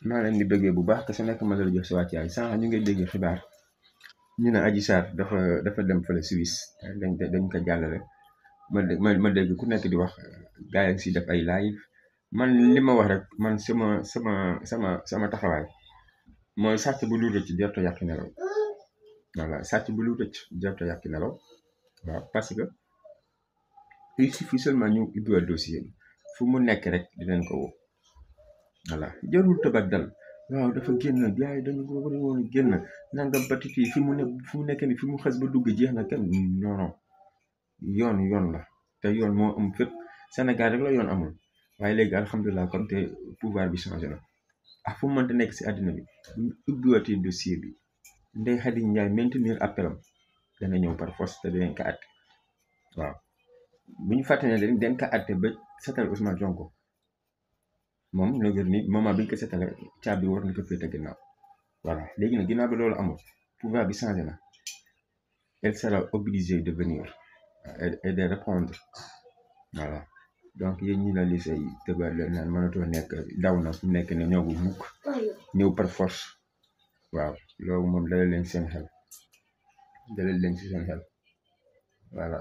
maa leen di bëggee bu baax te su nekk ma la jox si wàccaay sànq ñu ngi dégg xibaar ñu ne Adji Sarr dafa dem fële Suisse dañ ko jàllale ma dégg ku nekk di wax gars yi si def ay live man li ma wax rek man sama taxawaay mooy sàcc bu lu rëcc jarto yàqi nelaw voilà sàcc bu lu rëcc jarto yàqi nelaw waaw parce que il suffit seulement ñu ubbiwal dossier bi fu mu nekk rek dinañ ko woo voilà jarul tëbat dal waaw dafa génn gars yi dañu ko war a woon génn nangam batiti fi mu nekk ni fi mu xas ba dugg jeex na kenn non yoon la te yoon moo am fépp Sénégal rek la yoon amul waaye léegi alhamdulilah comme te pouvoir bi changé na fu mu mënta nekk si àddina bi buñ ubbiwatee dossier bi Ndeye Khady Ndiaye maintenir appelam dana ñëw par force te dinañ ko àtte waaw bu ñu fàtte ne dañ ko àtte ba setal Ousmane Sonko moom nëgër ni moment bi ñu ko setale caabi war na ko féete ginnaaw voilà léegi nag ginnaaw bi loolu amul pouvoir bi changé na elle sera obligée de venir et de répondre voilà donc yéen ñi la lycée yi tëbal leen naan mënatoo nekk daw na fu nekk ne ñëw bu mukk ñëw par force waaw loolu moom dalal leen si seen xel voilà